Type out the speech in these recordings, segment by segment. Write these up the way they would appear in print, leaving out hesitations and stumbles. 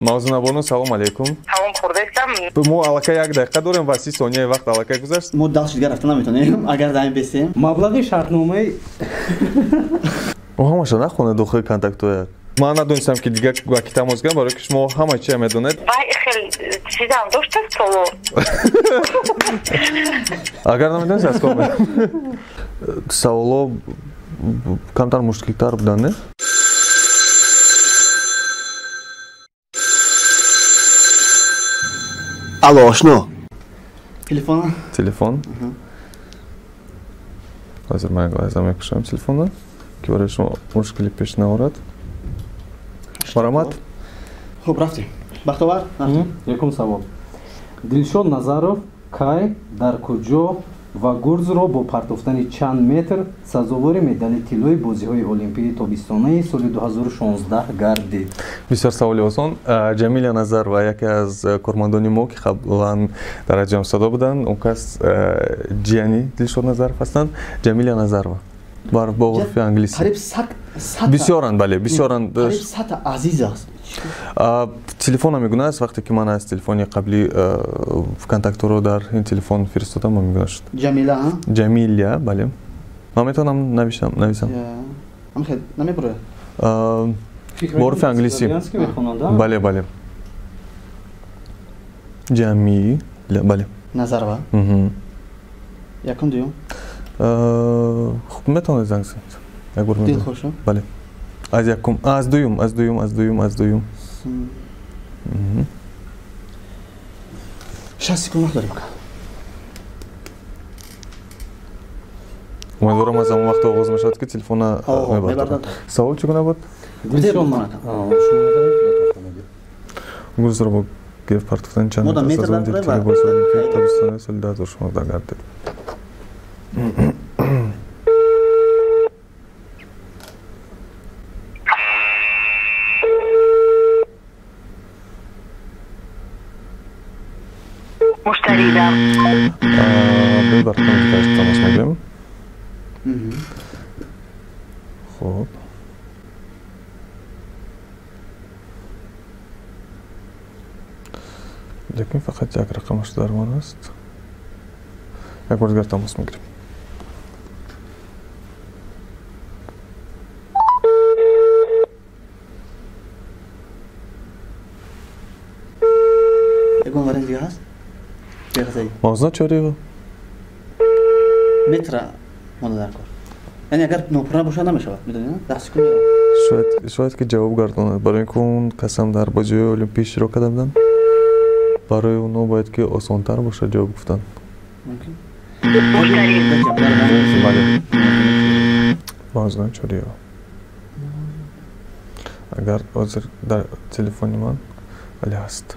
Мавзуна бону, салом алейкум. Салом хурдестам. Мо аллакай як дақиқа дорем ва 30 сонияи вақт аллакай гузашт. Мо дальше дигар рафта наметавонем, агар даим бесем. Маблағи шартномаи О, ҳамаша нахонед дохили контактҳоя. Ман надонистам, ки дигар ба ки тамос гирам, барои ки шумо ҳама чия медонед. Вай хел чизам доштаст соло. Агар намедонед, аз кор саволо камтар мушкилтар буданд, не? Алло, ошно. Телефон? Телефон. Ҳозир ман як лаҳза мекушам телефонро, ки барои шумо мушкилӣ пеш наорад. Марҳамат. Хуб, рафтем. Бахтовар? Якум савол. Дилшод Назаров кай, дар куҷо ва гурзро бо партофтани чанд метр сазовори медали тиллои бозиҳои олимпии тобистонаи соли 2016 гардид? Бисёр саволи осон. Ҷамиля Назарова, яке аз кормандони мо, ки қаблан дар Радиои Садо буданд, он кас ҷияни Дилшод Назаров ҳастанд. Ҷамиля Назарова бо ҳуруфи англисӣ. Қариб бисёранд, бале, бисёранд. Қариб сата азиз аст. Телефонам мегуна аст, вақте ки ман аз телефони қаблӣ контактҳоро дар ин телефон фиристодам, ман мегуна шуд. Ҷамила, а? Ҷамиля, бале. Ман метавонам нависам. Намебурад? Бо ҳуруфи англисӣ. Бале, бале. Ҷамиля, бале. Назарова? Якум, дуюм? Хуб, метавонед занг занед. Як бор Дилхош? Бале. Аз якум, аз дуюм, аз дуюм, аз дуюм, аз дуюм. 60 секунд вақт дорем. Умедворам, аз ҳамон вақт оғоз мешавад, ки телефона мебардорад. Савол чӣ гуна буд? Гурзро бо гирифт партофтани чанд метр сазовори тиллои бозиҳои олимпии тобистонаи соли 2016 гардид? Муштаридам. Бар рақами тамос мегирем. Хуб. Лекин фақат як рақамаш дар ман аст. Як бор дигар тамос мегирем. Ягон вариант дига ҳаст? Мавзуна Чориева. Метра монда дар кор. Яъне агар нопурра бошад, намешавад, медонед, 10 секунд меравад. Шояд ки ҷавоб гардонад, барои ин ки он касам дар бозиҳои олимпӣ иштирок карда буданд. Барои онҳо бояд ки осонтар бошад ҷавоб гуфтан. Мумкин? Бале. Мавзуна Чориева. Агар ҳозир дар телефони ман вале ҳаст.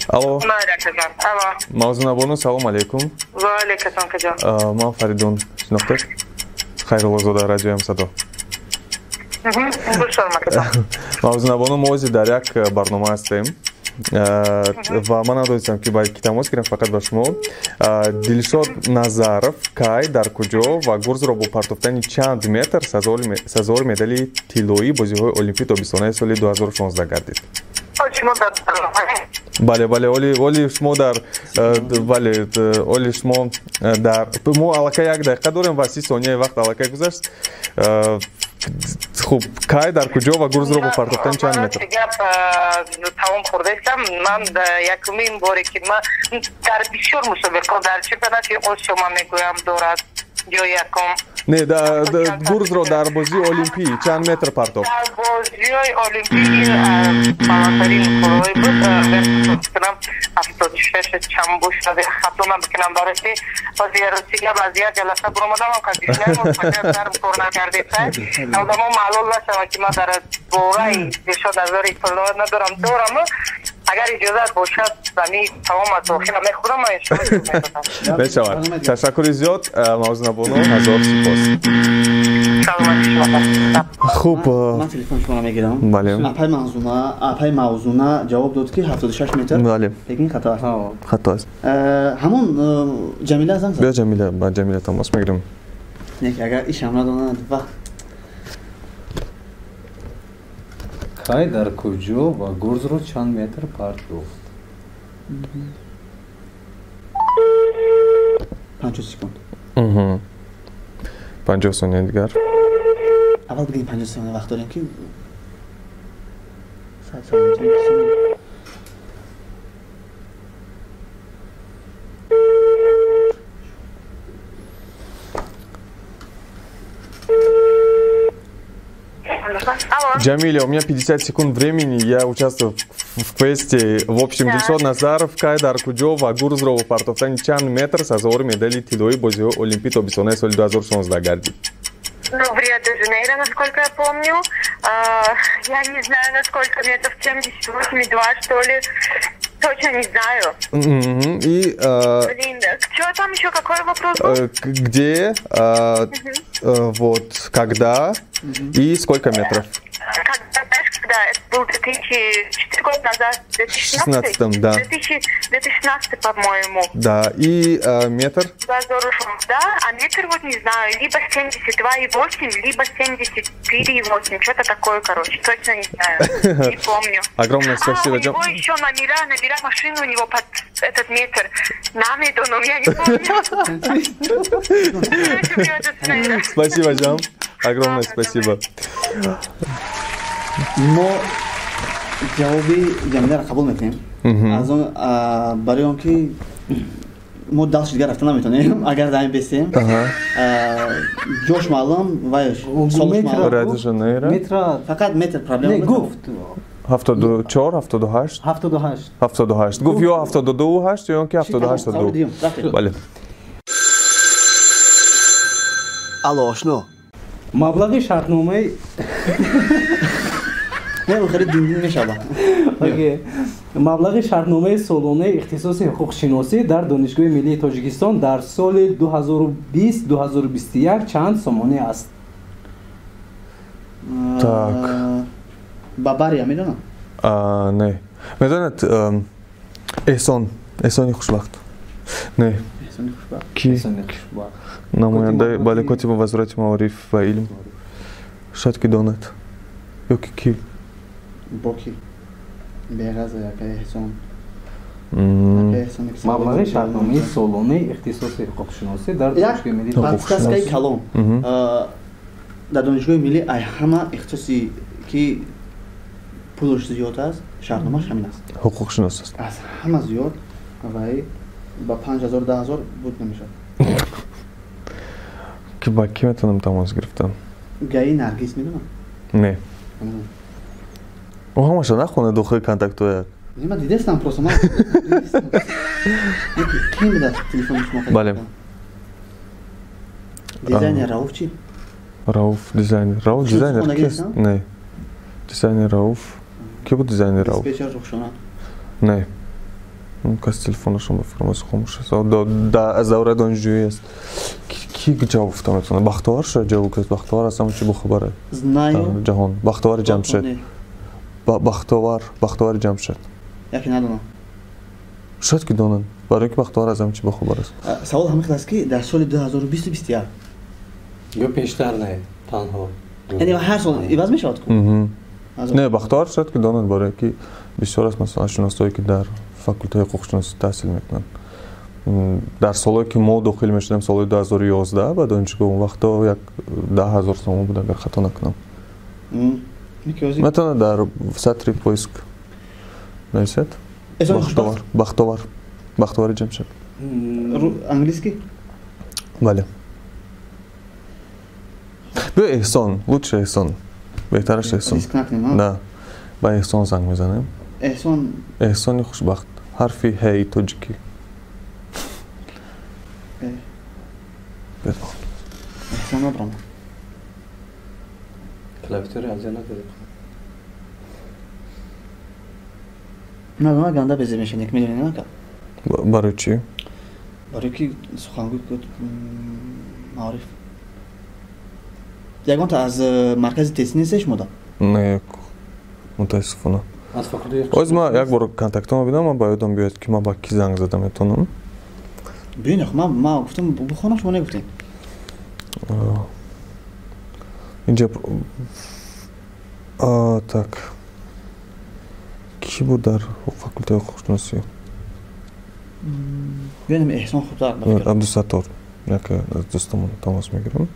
Алло. Мавзуна бону, салом алейкум. Ва алейкум ассалом. Ман Фаридун, шинохтед? Хайруллозода, Радиои Садо. Мавзуна бону, мо ҳозир дар як барнома ҳастем ва ман надонистам, ки бояд ки тамос гирам фақат ба шумо. Дилшод Назаров кай, дар куҷо ва гурзро бо партофтани чанд метр сазовори медали тиллоии бозиҳои олимпии тобистонаи соли 2016 гардид? Бале, бале, оли шумо дар, бале, оли шумо дар, мо аллакай як дақиқа дорем ва 30 сонияи вақт аллакай гузашт. Хуб, кай, дар куҷо ва гурзро бо партофтани чанд метр? Гап таом хурдестам. Ман якумин боре, ки ман дар бисёр мусобиқаҳо дар чемпионати Осиё, ман мегӯям, дорад ҷои якум. Не, гурзро дар бозии олимпӣ чанд метр партофт? Дар бозиҳои олимпӣ баландтарин корҳои буд, кунам 76 чанд бошад, хато набикунам, барои ки баъзе рости гап аз як ҷаласа буромадам, дарм кор накардеса, одамо маълул нашаванд, ки ман дар бораи Дилшод Назари иттилоот надорам, дорам. Агар иҷозат бошад, ами тамом аз охира мехӯрам, ман иншоаллоҳ. Мешавад. Ташаккури зиёд, Мавзуна бону, ҳазор сипос. Хуб, ман телефони шуморо мегирам. Бале. Апай Мавзуна ҷавоб дод, ки 76 метр. Бале. Лекин хато аст. Хато аст. Ҳамон Ҷамила занг зад. Биё Ҷамила, ба Ҷамила тамос мегирем. Не, агар ишам надонад, вақт. Кай, дар куҷо ва гурзро чанд метр партофт? 50 секунд. 50 сония дигар. Аввал бигӯем 50 сония вақт дорем, ки 100 сония. Джамиля, у меня 50 секунд времени, я участвую в квесте. В общем, Дилшод Назаров, кай, дар куҷо ва гурзро партофтани чанд метр сазовори медали тиллоии бозиҳои Олимпии тобистонаи соли 2016 гардид? Ну, в Рио-де-Жанейро, насколько я помню. Я не знаю, на сколько метров, 78,2, что ли. Точно не знаю. И, блин, что там еще, какой вопрос был? Где, вот, когда и сколько метров? Когда, знаешь, когда? Это был 2004 года назад, 2016? Да. 2016, по-моему. Да, и метр? Да, а метр вот не знаю, либо 72,8, либо 74,8, что-то такое, короче, точно не знаю, не помню. Огромное спасибо. А, у него еще номера машины у него под этот метр. Намеду, но я не помню. Спасибо, Джам. Огромное спасибо. Мо ҷавоби Ҷамиларо қабул мекунем. Аз он барои он ки мо дальше дигар рафта наметавонем, агар даим бестем. Ҷош маълум ва солш маълум. Фақат метр проблема. Не, гуфт. 74, 78. 78. 78. Гуфт ё 72,8 ё ки 78,2. Бале. Алло, ошно. Маблағи шартномаи Не, охири дин мешавад. Окей. Маблағи шартномаи солонаи ихтисоси ҳуқуқшиносӣ дар Донишгоҳи миллии Тоҷикистон дар соли 2020-2021 чанд сомонӣ аст? Так. Ба Бария медонам? Не. Медонад Эҳсон, Эҳсони хушбахт. Не. Эҳсони хушбахт. Ки? Эҳсони хушбахт. Намояндаи бале, котиби вазорати маориф ва илм. Шояд ки донад. Ё ки ки? Боки. Беғаза яка Эҳсон. Маблағи шартномаи солонаи ихтисоси ҳуқуқшиносӣ дар Донишгоҳи миллии Подсказкаи калон. Дар Донишгоҳи миллӣ ай ҳама ихтисоси ки пулаш зиёд аст, шартномааш ҳамин аст. Ҳуқуқшинос аст. Аз ҳама зиёд вай ба 5000 10000 буд намешавад. Ки ба ки метавонам тамос гирифтам? Гаи Наргиз медонам? Не. Ӯ ҳамаша нахонад дохили контактҳояк. Не, ман дидестам просто, ман дидестам. Ки медад телефони шумо? Бале. Дизайнер Рауф чӣ? Рауф дизайнер. Рауф дизайнер кист? Не. Дизайнер Рауф. Ки буд дизайнер Рауф? Диспетчер Рухшона. Не. Кас телефонашон ба фармоси хомӯш аст. Аз давраи донишҷӯӣ аст. Ки ҷавоб гуфта метавонад? Бахтовар шояд ҷавоб гуфт. Бахтовар аз ҳама чӣ бохабар аст. Знаю. Ҷаҳон. Бахтовари Ҷамшед. Бахтовар, Бахтовари Ҷамшед. Яке надонам. Шояд ки донанд. Барои ки Бахтовар аз ҳама чӣ бохабар аст. Савол ҳамин хел аст, ки дар соли 2020-21 ё пештар не, танҳо. Яъне ҳар сол иваз мешавад ку? Не, Бахтовар шояд ки донанд, барои ки бисёр аст масалан шиносое ки дар факултаи ҳуқуқшиносӣ таҳсил мекунанд. Дар солҳое ки мо дохил мешудем, солҳои 2011 ба донишгоҳ, он вақто як 10000 сомон буд, агар хато накунам. Метавонад дар сатри поиск нависед? Бахтовар, Бахтовар, Бахтовари Ҷамшед. Английский? Бале. Биё Эҳсон, лучше Эҳсон. Беҳтараш Эҳсон. Риск накунем, Да. Ба Эҳсон занг мезанем. Эҳсон. Эҳсони хушбахт. Ҳарфи ҳ тоҷикӣ. Эҳсон набрам. Клавиатура аз я надоред. На, ганда безе мешавад, медонӣ на? Барои чӣ? Барои ки сухангӯй маориф. Ягонта аз маркази тестӣ нестед шумо да? Не, мутаассифона. Оз ман як бор контактҳоро бинам, ман ба ёдам биёяд, ки ман ба кӣ занг зада метавонам. Бинах, ман гуфтам бихонам, шумо нагуфтед. Инҷа так кӣ буд дар факултаи ҳуқуқшиносӣ? Бинам, Эҳсон хубтар. Абдусаттор, яке аз дӯстамон тамос мегирам.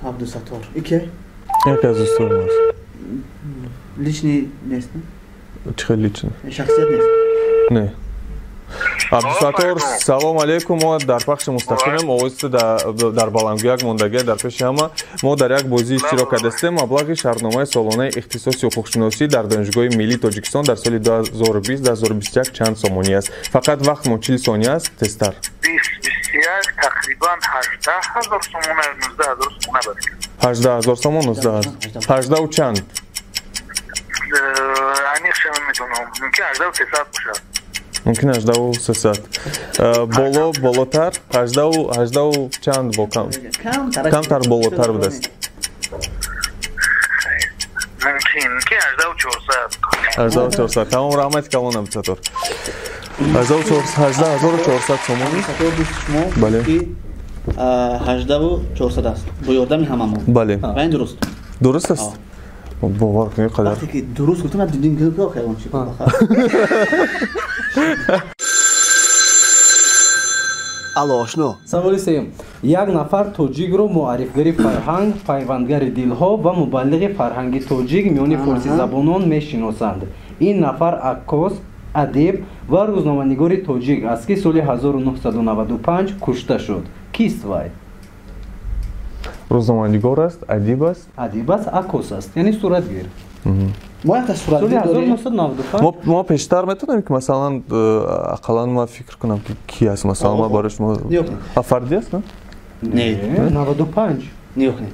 Абдусаттор. Ики? Яке аз дӯстони мост. Личный нест? Чӣ хел личный? Шахсият нест? Не. Абдусаттор, салом алейкум. Мо дар пахши мустақимем. Овози дар баландгӯяк мондагия дар пеши ҳама. Мо дар як бозӣ иштирок кардастем. Маблағи шартномаи солонаи ихтисоси ҳуқуқшиносӣ дар Донишгоҳи миллии Тоҷикистон дар соли 2020-2021 чанд сомонӣ аст? Фақат вақтмон 40 сония аст. Тезтар. 2021 тақрибан 18 000 сомона, 19 000 сомона буд. 18 000 сомон, 19 18 чанд? Аниқша намедонам. Мумкин 18 300 бошад. Мумкин 18 300. Боло, болотар, 18 чанд бо кам? Камтар болотар будааст. Мумкин 18 400. 18 400. Тамом, раҳмати калон, Абдусаттор. 18 400 сомонӣ. Бале. 18 400 аст. Бо ёрдами ҳамамон. Бале. Ва ин дуруст. Дуруст аст? Бовар кунед, қадар. Вақте ки дуруст гуфтам, дидин ки охир чӣ. Алло, ошно. Саволи сеюм. Як нафар тоҷикро муаррифгари фарҳанг, пайвандгари дилҳо ва мубаллиғи фарҳанги тоҷик миёни форсизабонон мешиносанд. Ин нафар аккос, адиб ва рӯзноманигори тоҷик аст, ки соли 1995 кушта шуд. Кист вай? Рӯзноманигор аст, адиб аст? Адиб аст, аккос аст, яъне суратгир. Мо якта суратгир дорем. Мо пештар метавонем, ки масалан ақаллан ман фикр кунам, ки ки аст, масалан ман барои шумо фарди аст, на? Не. 95. Нигоҳ кунед.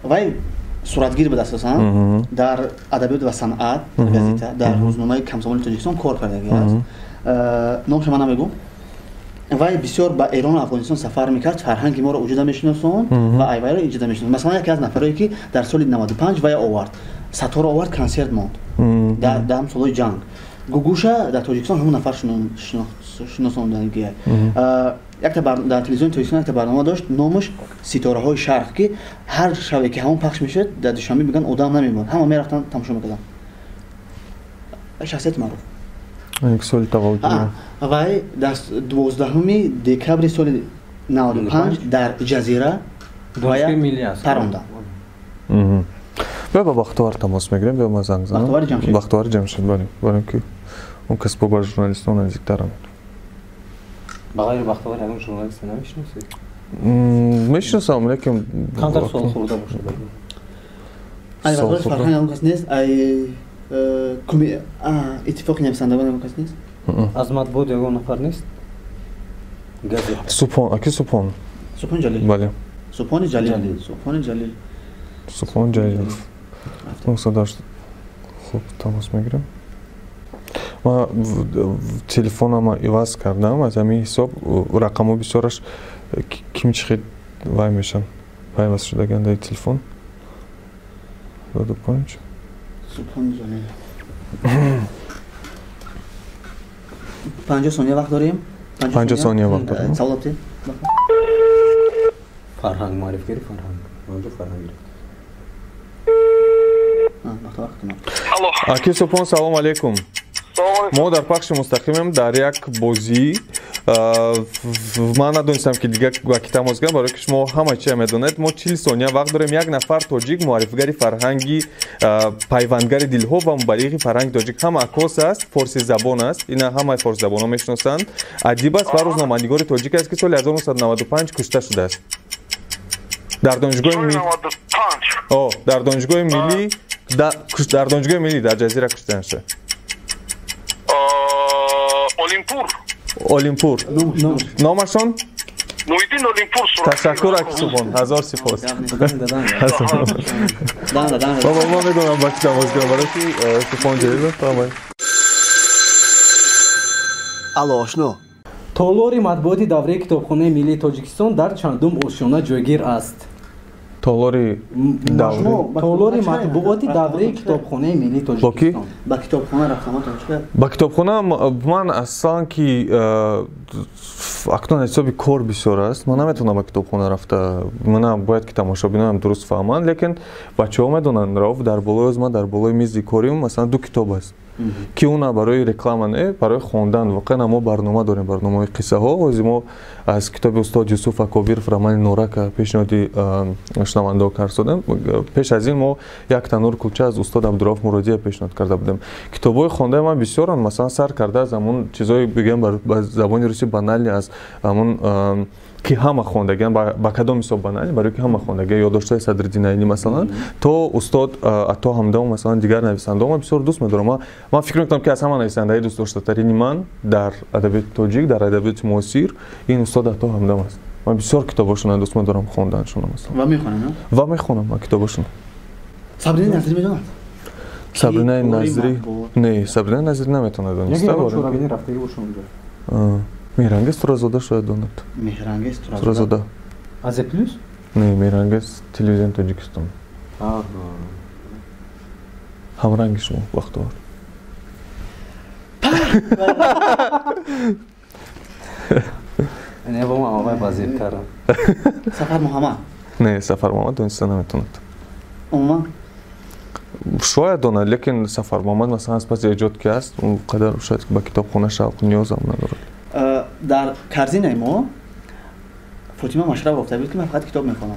Вай суратгир буд асосан, дар адабиёт ва санъат газета, дар рӯзномаи Комсомоли Тоҷикистон кор кардаги аст. Номашро ман намегӯм. Вай бисёр ба Эрону Афғонистон сафар мекард, фарҳанги моро уҷуда мешиносонд ва айвайро иҷода мешиносонд. Масалан, яке аз нафарое ки дар соли 95 вай овард, Саторо овард, консерт монд дар ҳам солҳои ҷанг. Гугуша дар Тоҷикистон ҳамон нафар шиносондагия. Якта дар телевизиони Тоҷикистон якта барнома дошт, номаш Ситораҳои Шарқ, ки ҳар шабе ки ҳамон пахш мешуд, дар Душанбе мегӯянд одам намемонд, ҳама мерафтанд тамошо мекарданд. Шахсияти маъруф. Соли таваллуд. Вай дар 12 декабри соли 95 дар Ҷазира паронда. Биё ба Бахтовар тамос мегирем, биё ман занг занам. Бахтовари Ҷамшед. Бахтовари Ҷамшед, бале. Барем ки он кас бо журналистон наздиктарам. Ба ғайри Бахтовар ягон журналист намешиносед? Мешиносам, лекин камтар суол хӯрда бошад. Ай вазорати фарҳанг ягон кас нест? Ай иттифоқи нависандагон ягон кас нест? Аз матбуот ягон нафар нест? Субҳон, аки Субҳон. Субҳон Ҷалил. Бале. Субҳони Ҷалил. Субҳони Ҷалил. Субҳон Ҷалилов. 908. Хуб, тамос мегирам. Ман телефонама иваз кардам, аз ҳамин ҳисоб рақамҳо бисёраш ким чихел вай мешаванд. Пайваст шудаган дар телефон. 25. Субҳони Ҷалил. 50 сония вақт дорем. 50 сония вақт дорем. Савол доред? Фарҳанг, муаррифгари фарҳанг. Манзур фарҳанг. Аки Субҳон, салом алейкум. Мо дар пахши мустақимем дар як бозӣ. Ман надонистам, ки дигар ба ки тамос гирам, барои ки шумо ҳама чия медонед. Мо 40 сония вақт дорем. Як нафар тоҷик, муаррифгари фарҳанги, пайвандгари дилҳо ва мубаллиғи фарҳанги тоҷик, ҳам аккос аст, форсизабон аст, ина ҳамаи форсизабонҳо мешиносанд, адиб аст ва рӯзноманигори тоҷик аст, ки соли 1995 кушта шудааст дар донишгоҳи дар донишгоҳи миллӣ, дар донишгоҳи миллӣ дар Ҷазира кушта шуда. Олимпур. Олимпур. Номашон? Муҳиддин Олимпур. Ташаккур, аки Субҳон, ҳазор сипос. Ма медонам ба ки тамос кунам, барои ки Субҳон ҷоиза фаҳмай. Алло, ошно. Толори матбуоти давраи Китобхонаи миллии Тоҷикистон дар чандум ошёна ҷойгир аст? Толори Толори матбуоти давраи Китобхонаи миллии Тоҷикистон. Ба китобхона рафтам? Ба китобхона ман аслан ки акнун ҳисоби кор бисёр аст, ман наметавонам ба китобхона рафта. Мана бояд ки тамошобиноам дуруст фаҳманд, лекин бачаҳо медонанд, Рауф, дар болои оз ман, дар болои мизи корим масалан ду китоб аст, ки уна барои реклама не, барои хондан. Воқеан мо барнома дорем, барномаҳои қиссаҳо. Ҳозир мо аз китоби устод Юсуф Акобиров романи Норака пешниҳоди шунавандаҳо кардодем. Пеш аз ин мо як танур кулча аз устод Абдурауф Муродия пешниҳод карда будем. Китобҳои хондаи ман бисёранд, масалан сар карда аз ҳамун чизҳои, бигӯем ба забони русӣ, банальный, аз ҳамун ки ҳама хондагиан, ба кадом ҳисоб банальный, барои ки ҳама хондагиан, ёддоштҳои Садриддин Айнӣ масалан, то устод Ато Ҳамдам, масалан, дигар нависандаҳо ман бисёр дӯст медорам. Ман фикр мекунам, ки аз ҳама нависандаи дӯстдоштатарини ман дар адабиёти тоҷик, дар адабиёти муосир ин устод Ато Ҳамдам аст. Ман бисёр китобҳошонро дӯст медорам хонданшонро, масалан. Ва мехонам? Ва мехонам ман китобҳошонро. Сабринаи Назрӣ медонад? Сабринаи Назрӣ? Не, Сабринаи Назрӣ наметавонад дониста. Меҳрангез Туразода шояд донад. Меҳрангез Туразода. Азия Плюс? Не, Меҳрангез телевизиони Тоҷикистон. Ҳамранги шумо, Бахтовар. Не, бо ман аввай вазиртарам. Сафар Муҳаммад? Не, Сафар Муҳаммад дониста наметавонад. Умуман? Шояд донад, лекин Сафар Муҳаммад масалан аз паси эҷод ки аст, он қадар шояд ба китобхона шавқ ниёзам надорад. Дар корзинаи мо Фотима Машрабова гуфта буд, ки ман фақат китоб мехонам.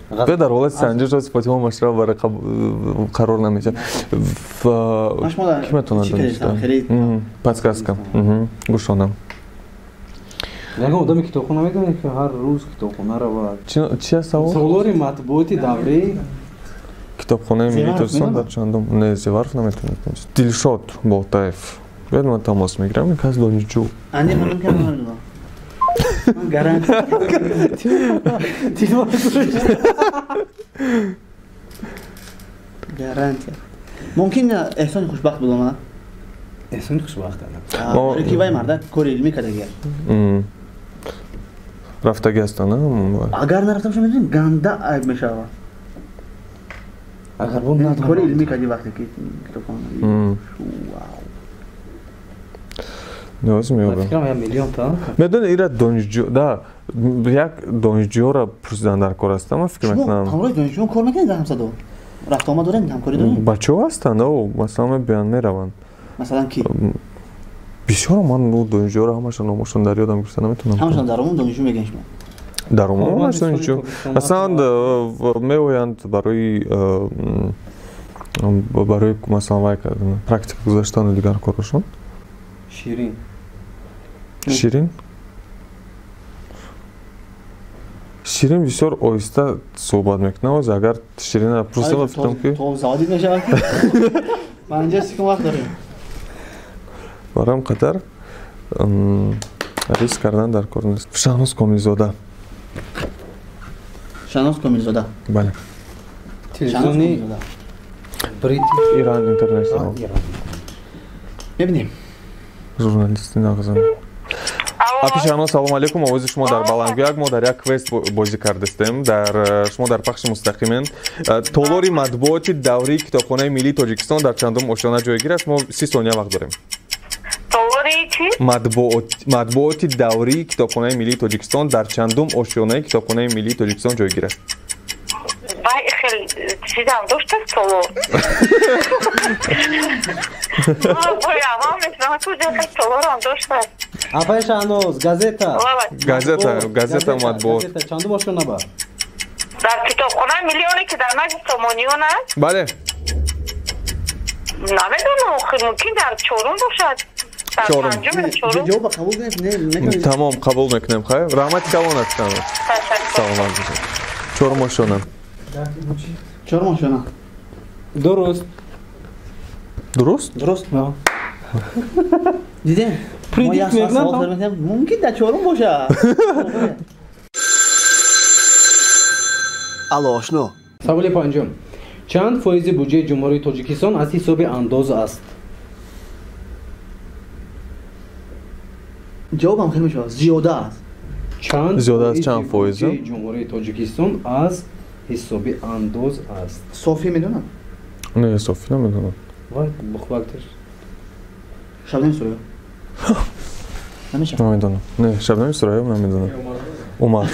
Дар ҳолати санҷиш рост Фотима Машрабова қарор намешавад. Ки метавонад дониста? Подсказка. Гӯшонам. Ягон одами китобхона медонед, ки ҳар рӯз китобхона равад? Чи аст савол? Толори матбуоти давраи Китобхонаи миллии Тоҷикистон дар чандум? Не, Зеваров наметавонад. Дилшод Болтаев. Бояд ман тамос мегирам, кас донишҷӯ. Ани ман ки намедонам. Ман гарантия. Гарантия. Мумкин Эҳсони Хушбахт бидонад? Эҳсони Хушбахт ана. Ки вай марда кори илмӣ кардагиа. Рафтагӣ ҳастанд, Агар нарафта бошам, медонем, ганда айб мешавад. Агар бо надонам. Кори илмӣ кардӣ вақте ки китобхона. Ниёз меёбам. Фикрам як миллион та. Медонед, ира донишҷӯ, да, як донишҷӯро пурсидан дар кор ҳастам, ман фикр мекунам. Шумо ҳамроҳи донишҷӯён кор мекунед дар ҳамсадо? Рафтуомад доред, ҳамкорӣ доред? Бачаҳо ҳастанд, масалан мебиёянд, мераванд. Масалан ки? Бисёр ман донишҷӯро ҳамашон номошон дар ёдам гирифта наметавонам. Ҳамашон дар умум донишҷӯ мегӯянд шумо? Дар умум ҳамаш донишҷӯ. Масалан меоянд барои масалан вай кардан, практика гузаштану дигар корашон. Ширин. Ширин? Ширин бисёр оҳиста суҳбат мекунад. Оз агар Ширина пурсам, фикрам ки то заводид мешавад. 50 секунд вақт дорем. Барои қадар риск кардан дар кор нест. Шаҳноз Комилзода. Шаҳноз Комилзода. Бале. Телевизиони Бритиш Иран Интернешнл. Мебинем. Журналисти нағзан. Апи Шаҳноз, салом алейкум. Овози шумо дар баландгӯяк. Мо дар як квест бозӣ кардастем. Дар шумо дар пахши мустақимен. Толори матбуоти даврии Китобхонаи миллии Тоҷикистон дар чандум ошёна ҷойгир аст? Мо 30 сония вақт дорем. Толори чи? Матбуоти даврии Китобхонаи миллии Тоҷикистон дар чандум ошёнаи Китобхонаи миллии Тоҷикистон ҷойгир аст? Вай хел чизам доштаст толор. Аввал метавонам куҷо хел толорам доштаст. Апай Шаҳноз, газета. Газета, матбуот. Чандум ошёна ба? Дар китобхонаи миллионе ки дар назди Сомониён аст? Бале. Намедонам, мумкин дар чорум бошад. Чорум. Ҷавоба қабул кунед, не? Тамом, қабул мекунем, хайр. Раҳмати калон аст. Саломат бошед. Чорум ошёна. Чорум ошёна. Дуруст. Дуруст? Дуруст. Дидем? Predict мекунам. Мумкин дар чорум боша. Алло, ошно. Саволи панҷум. Чанд фоизи буҷаи Ҷумҳурии Тоҷикистон аз ҳисоби андоз аст? Ҷавобам хеле мешавад. Зиёда аст. Чанд зиёда аз чанд фоиз? Буҷаи Ҷумҳурии Тоҷикистон аз ҳисоби андоз аст. Софӣ медонам? Не, Софӣ намедонам. Вай, бухгалтер. Шабнами Сурайё. Намешавад. Намедонам. Не, Шабнами Сурайё намедонам. Умар.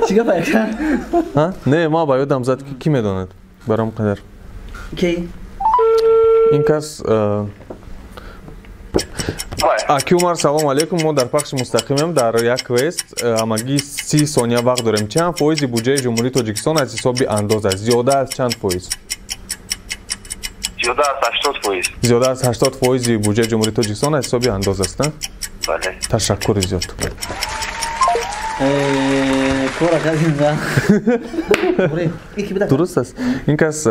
Чӣ гап ака? Не, ма ба ёдам зад, ки кӣ медонад? Барам қадар. Ки? Ин кас Аки Умар, салом алейкум. Мо дар пахши мустақимем дар як квест. Ҳамагӣ 30 сония вақт дорем. Чанд фоизи буҷаи Ҷумҳурии Тоҷикистон аз ҳисоби андоз аст? Зиёда аз чанд фоиз? Зиёда аз 80%. Зиёда аз 80% буҷаи Ҷумҳурии Тоҷикистон аз ҳисоби андоз аст, на? Бале. Ташаккури зиёд. Кора кардем, да. Дуруст аст. Ин кас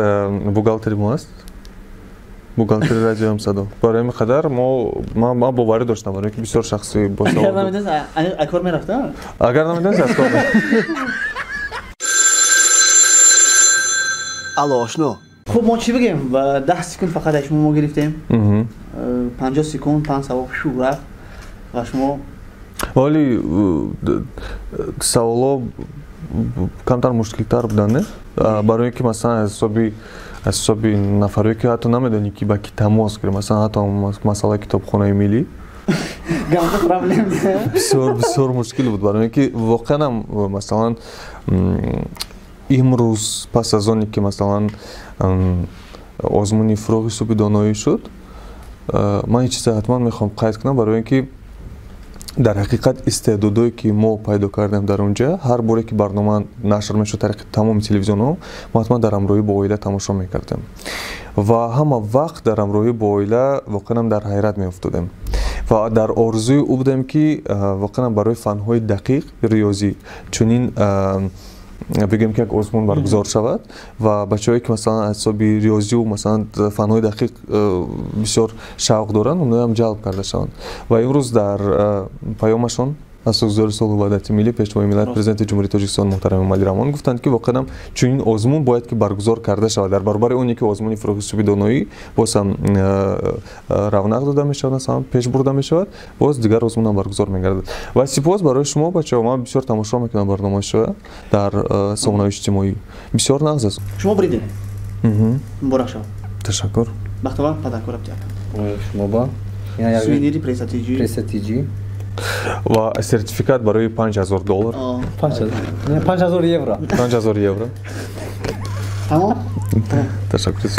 бухгалтери мо аст. Бухгалтери радио Ҳамсадо. Барои ҳамин қадар ман боварӣ доштам, барои ки бисёр шахси босавод. Агар намедонист, аз кор мерафта? Агар намедонист, аз кор мерафт. Алло, ошно. Хуб, мо чӣ бигем? 10 секунд фақат аз шумо мо гирифтем. 50 секунд, 5 савол шу рафт ва шумо вале саволо камтар мушкилтар буданд, не? Барои ки масалан аз ҳисоби нафарое ки ҳатто намедонӣ ки ба ки тамос гирӣ, масалан ҳатто масъалаи китобхонаи миллӣ бисёр бисёр мушкил буд, барои ки воқеан ҳам масалан имрӯз пас аз оне ки масалан озмуни фурӯғи субҳи доноӣ шуд, ман ин чиза ҳатман мехоҳам қайд кунам, барои ин ки дар ҳақиқат истеъдодое ки мо пайдо кардем дар онҷа, ҳар боре ки барнома нашр мешуд тариқи тамоми телевизионҳо, мо ҳатман дар ҳамроҳӣ бо оила тамошо мекардем ва ҳама вақт дар ҳамроҳӣ бо оила воқеан дар ҳайрат меафтодем ва дар орзуи ӯ будем ки воқеан барои фанҳои дақиқ риёзӣ чунин бигӯем ки як озмун баргузор шавад ва бачаҳое ки масалан аз ҳисоби риёзию масалан фанҳои дақиқ бисёр шавқ доранд, онҳоям ҷалб карда шаванд. Ва имрӯз дар паёмашон асосгузори сулҳу ваҳдати миллӣ, пешвои миллат, президенти Ҷумҳурии Тоҷикистон муҳтарам Эмомалӣ Раҳмон гуфтанд, ки воқеан чунин озмун бояд ки баргузор карда шавад. Дар баробари оне ки озмуни фурӯғи субҳи доноӣ боз ҳам равнақ дода мешавад, масалан пеш бурда мешавад, боз дигар озмунам баргузор мегардад. Ва сипос барои шумо, бачаҳо, ман бисёр тамошо мекунам барномаи шумо дар сомонаҳои иҷтимоӣ. Бисёр нағз аст. Шумо буридед. Муборак шавад. Ташаккур. Бахтовар падаркор абди. Шумо ба сувенири Пресса-ТЖ. Пресса-ТЖ. Ва сертификат барои $5000. 5000 евро. 5000 евро. Тамом? Ташаккур.